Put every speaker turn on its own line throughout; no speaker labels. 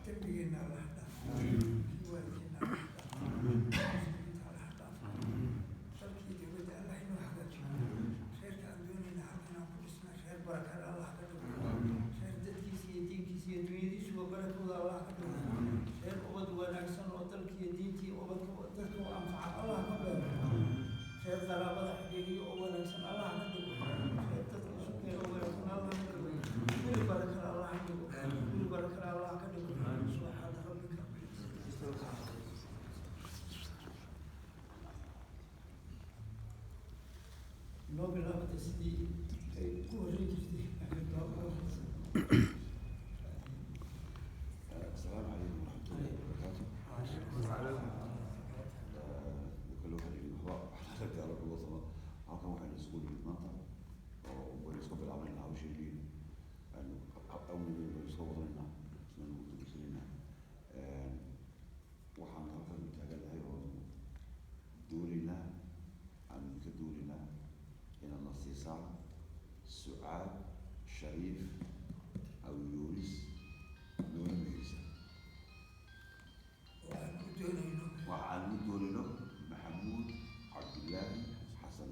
Dembigeenna Allah dhaaf, kii waalidkeenna Allah dhaaf, muslimiinta Allah dhaaf, dalkii dowladda Allah inoo hagaajiyo. Reerka aan doonayna halkan aan ku dhisna reer barakada Allah ka dhigo, reer dadkiisa iyo diinkiisa iyo dunyadiisuba barakooda Allah ka dhigo, reer ubad wanaagsan oo dalkiiyo diintii ubadka dadka u anfaca Allah ka beero, reer qaraabada xidhiiriyo oo wanaagsan Allah ka dhigo, reer dadka isu keeno oo wanaagsan Allah ka dhigo, guri barakada Allah ka dhigo, guri barakada Allah ka dhigo. Subxaana rabbika. Noo bilaabata sidii ay ku horreyn jirtay.
السلام عليكم ورحمة الله وبركاته. Kale waxaan yidhi waxba gaalo uga sano halkan waxaynu isugu nimid maanta oo waynu iska bilaabaynaa hawsheennii aynu awnigeed waynu iska wadanaynaa, waynu gudagasanaynaa. Waxaan halkan u taaganahay oonu doonaynaa, aan ka doonaynaa inaad na siisaan Sucaad Shariif Aw Yuunis, noona meherisa.
Waxaan ku doonayno.
Waxaan u doonayno Maxamuud Cabdillaahi Xasan.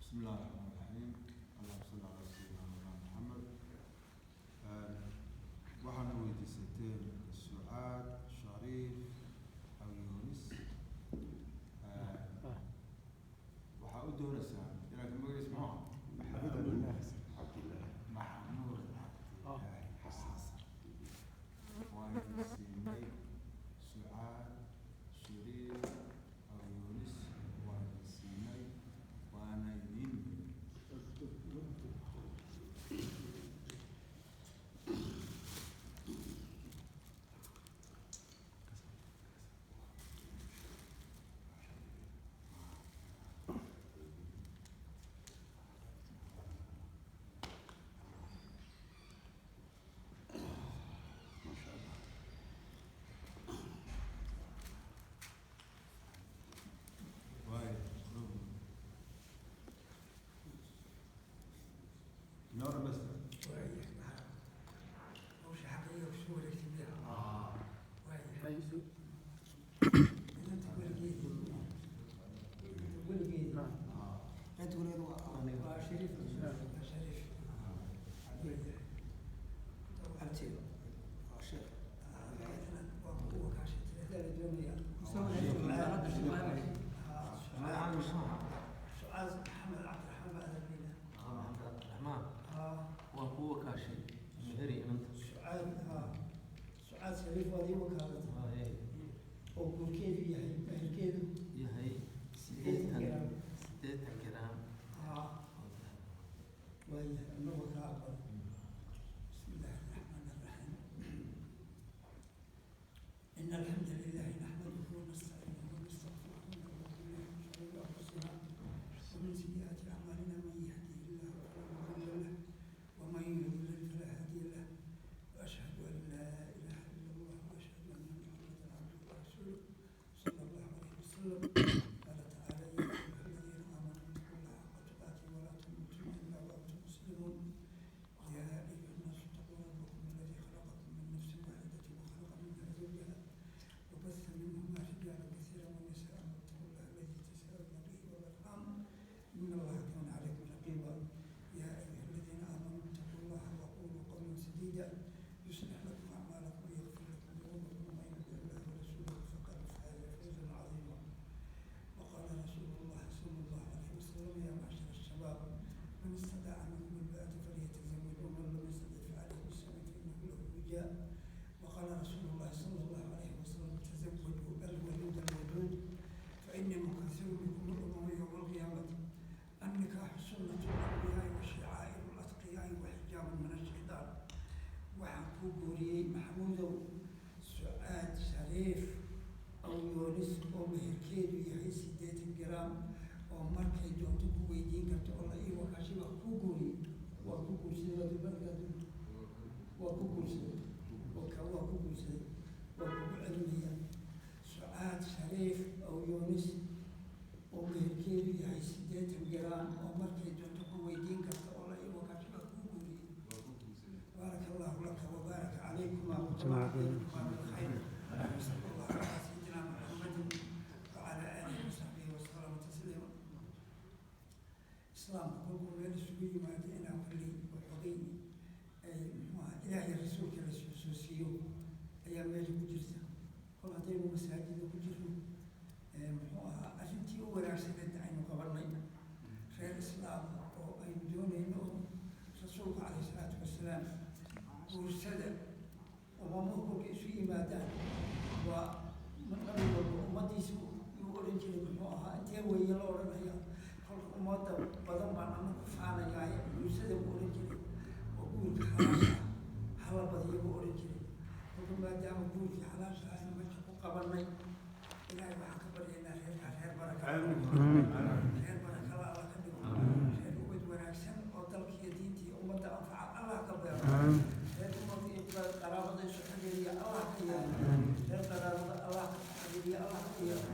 بسم الله الرحمن الرحيم، اللهم صل على سيدنا مولانا محمد. Waxaana weydiisateen Sucaad Shariif Aw Yunis. Waxaa u doonaysaa inaad magaciis muxuu ahaa?
Maxamuud Cabdillaahi.
Maxamuud Cabdilaahi Xasan. Waanu siinay Sucaad Shariif Aw Yunis, waanu siinay, waana idiin.
Maasha Allah.
Waay noo dhamaystir.
Waayahay, maxaa hawsha xaqiiqa kusoo wareegtay miya? Waayahay, inanta weligeedi, inanta weligeedi.
Inta weligeed waa
Waa Shariif, waa Shariif. Waayahay.
Abtiyo waa sheekh.
Waa kuwa kaashatay la doonayaa. Sucaad Maxamed Cabdiraxmaan baa adeerkeyda.
Maxamed Cabdiraxmaan.
Haa.
Waa kuwa kaashay meheri inanta.
Sucaad, haa, Sucaad Shariif waad ii wakaalatay oo guurkeedu yahay, meherkeedu
yahay
80
80
gram.
80 gram.
Haa.
Oo dahab.
Waayahay, anagoo kaa aqbalay. بسم الله الرحمن الرحيم. إن الحمد لله نحمده ونستعينه ونستغفره ونعوذ بالله من شرور أنفسنا ومن سيئات أعمالنا، من يهده الله فلا مضل له ومن يضلل فلا هادي له، وأشهد أن لا إله إلا الله وأشهد أن محمدا عبده ورسوله صلى الله عليه وسلم. قال تعالى: يا أيها الذين آمنوا اتقوا الله حق تقاته ولا تموتن إلا وأنتم مسلمون. يا أيها الناس اتقوا ربكم الذي خلقكم من نفس واحدة وخلق منها زوجها وبث منهما رجالا كثيرا ونساء، واتقوا الله الذي تساءلون به والأرحام إن الله كان عليكم رقيبا. يا أيها الذين آمنوا اتقوا الله وقولوا قولا سديدا يصلح لكم أعمالكم ويغفر لكم ذنوبكم، ومن يطع الله ورسوله فقد فاز فوزا عظيما. وقال رسول الله صلى الله عليه وسلم: يا معشر الشباب، من استطاع منكم الباءة فليتزوج، ومن لم يستطع فعليه بالصوم فإنه له وجاء. وقال رسول الله صلى الله عليه وسلم: تزوجوا الولود الودود فإني مكاثر بكم الأمم يوم القيامة. النكاح سنة الأنبياء وشعائر الأتقياء وحجاب من الشيطان. Waxaan kuu guuriyey, Maxamuudow, Sucaad Shariif Aw Yoonis oo meherkeedu yahay 80 garaam oo markay doonto ku weydiin karto oo la ii wakaashay. Waa kuu guuriyey, waa ku guursaday, waa dumarkaa, waa ku guursaday, waa ku guursaday, waa kugu celinaya. Sucaad Shariif Aw Yoonis oo meherkeedu yahay 80 garaam oo markay doonto ku وما عطيتكما من خير. وصلى الله على سيدنا محمد وعلى آله وصحبه وسلم تسليما. Islaamka kolkuu meel isugu yimaado inaa kulley waxoogay ay muxuu ahaa Ilaahay rasuulka la xusuusiyo ayaa meesha ku jirta. Kol haddaynu masaajida ku jirno, muxuu ahaa arrintii u wanaagsaneed aynu qabanay, reer islaam oo aynu doonayno oo rasuulka calayhi salaatu wasalaam guursada umamuhu kolka isu yimaadaan waa nabi walba ummadiisa yuu odhan jiray, muxuu ahaa intee weeye la odhanaya, kolka ummadda badan baan ana ku faanayaaye guursada buu odhan jiray, oo guurka xalaasha ah hala badiyo buu odhan jiray. Kolka maadaama guurkii xalaasha aynu meesha ku qabanay, Ilaahay waxaan ka baryaynaa reerkaa reer baraka, reer barakala Alla ka dhigo, reer ubad wanaagsan oo dalka iyo diinta iyo ummadda anfaca Allah ka beero, reer ummadda iyo qaraabada isu xiriiriya Allah ka yeelo, reer qaraabada Allah ka xiriiriya Allah ka yeelo,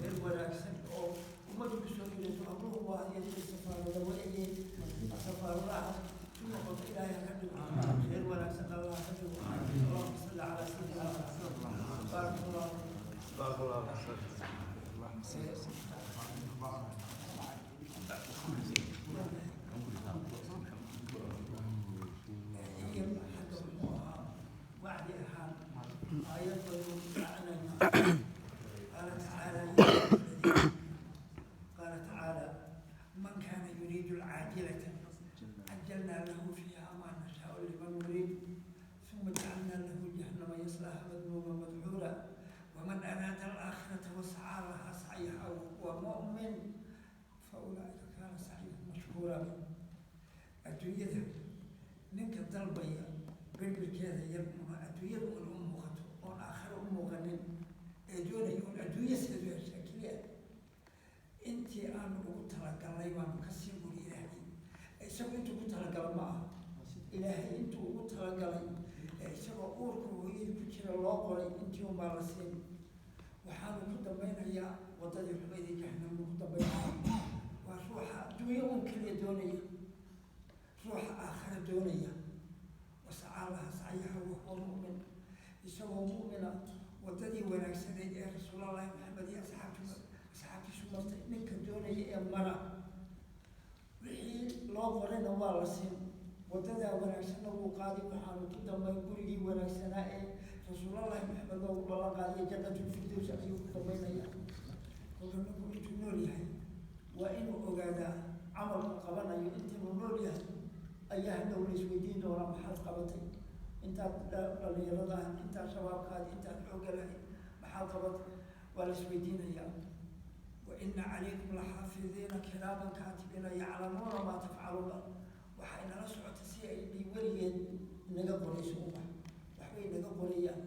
reer wanaagsan oo ummaddu kusoo hirayso. Habluhu waa iyadii safaarada wa egeen safaaradaha ku noqoto Ilaahay ha ka dhigo, reer wanaagsan Allah ka dhigo. Allahuma salli calaa sayidina Muhammad. Baarak Allah.
بارك الله فيك. اللهم صل وسلم.
Iyo xagga muxuu ahaa wacdi ahaan aayad baynu raacinaynaa. Qaala tacaala, qaala tacaala: man kaana yuriidu alcaajilata cajalnaa lahu fiiha maa nashaau liman nuriid, uma jacalnaa lahu jahannama yaslaha madmuuma madxuura, waman araada alaakhirata wasacaa laha sacyaha wahuwa mu'min faulaa'ika kaana sacyuhum mashkuura. Adduunyada ninka dalbaya birbirkeeda yar una adduunyada un u muuqato oon aakhiro u muuqanin ee doonaya un adduunyo sideedu heshaa keliya, intii aanu ugu talagalnay baanu kasii buri. Ilaahay isagu intuu ku talagala ma aha, Ilaahay intuu ugu talagalay ee isagoo uurka hooyadii ku jira loo qoray intii unbaa la siin. Waxaanu ku dambaynayaa waddadii xumaydii jahannamuu ku dambaynaya. Waa ruuxa adduunyo un keliya doonaya. Ruuxa aakhira doonaya, wasacaa laha sacyaha wahuwa mu'min, isagoo mu'mina waddadii wanaagsaneyd ee rasuulallahi Maxamed iyo asxaabtiisu martay ninka doonaya ee mara, wixii loo qorayna waa la siin, waddadaa wanaagsanna wuu qaadi, waxaanu ku dambayn gurigii wanaagsanaa ee rasuulallahi Maxamed loogu ballan qaadiya, jannatulfirdows ayuu ku dambaynaya. Kolka ninku intuu nool yahay waa inuu ogaadaa camalku qabanayo. Intuu nool yahay ayaa hadhow la isweydiin doonaa maxaad qabatay intaad dhalinyarada ahayd, intaad shabaabkaadi, intaad xoogga lahayd, maxaad qabatay? Waa la isweydiinayaa. Wa ina calaykum laxaafidiina kiraaman kaatibiina yaclamuuna maa tafcaluuna. Waxay nala socota si ay dhi weligeed inaga qorayso ubax, waxbay inaga qorayaan,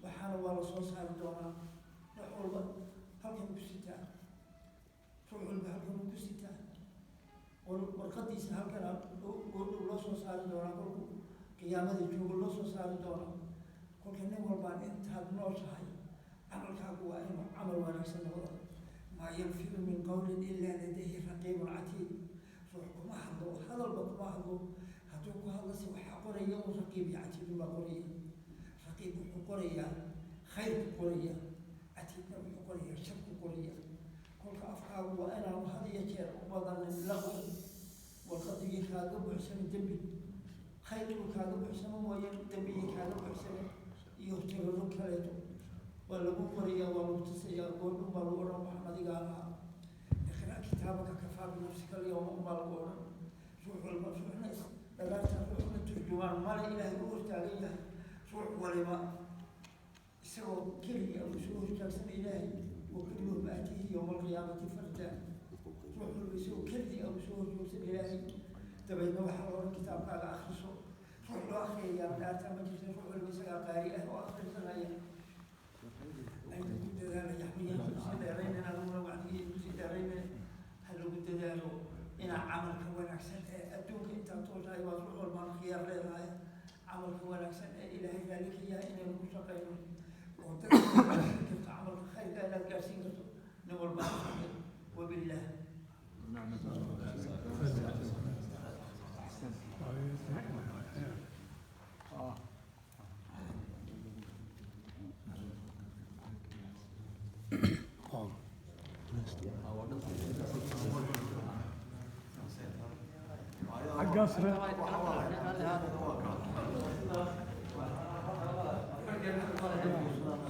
waxaana waa la soo saari doonaa. Ruux walba halkan ku sitaa, ruux walba halkan uu ku sitaa warqadiisa, halkan goordhow loo soo saari doonaa, kolkuu qiyaamada joogo loo soo saari doonaa. Kolka nin walbaan intaad nooshahay camalkaagu waa inuu camal wanaagsan noqdo. Maa yalfidu min qawlin ilaa ladayhi raqiibun catiid. Ruux kuma hadlo, hadalba kuma hadlo, hadduu ku hadlase waxaa qoraya un raqiib iyo catiidun baa qoraya. Raqiib wuxuu qorayaa khayrku qoraya, catiidna wuxuu qorayaa sharku qoraya. Kolka afkaagu waa inaanu had iyo jeer u badanin laqwi, warqadigii kaaga buuxsamin dembi, khayr inuu kaaga buuxsamo mooye dembigii kaaga buuxsamin iyo tiraro kaleeto. Waa lagu qorayaa, waa lagu tusayaa, goordhun baa lagu odhan waxaan adigaa lahaa. Iqra kitaabaka kafaa binafsika alyawma unbaa lagu odhan ruux walba. Ruuxna is dhagaarta ruuxna turjumaan male, Ilaahay u hortaagan yahay ruux waliba isagoo keligii uu soo hortaagsan Ilaahay. Wa kulluhum aatihi yowma alqiyaamati farda. Ruux walba isagoo keligii uu soo horjoogsan Ilaahay, dabeedna waxaa la odhan kitaabkaaga akhriso. Ruux loo akhriyayaa dhaarta ma jirta, ruux walba isagaa qaari ah oo akhrisanaya. Aynu ku dadaalaya xubiyaan kusii dheeraynan, adiguna wacdigii kusii dheeraynan. Ha lagu dadaalo inaa camalka wanaagsan ee adduunka intaad tooshahay waad ruux walbaan khiyaar leedahay, camalka wanaagsan ee Ilaahay raalli ka yahay inaynu ku shaqayno oo dadka gaarsiin karto, camalka khayrka inaad gaarsiin karto nin walba ha shaqeey. Wabillaah.
أحسنت.
Xaggaas re.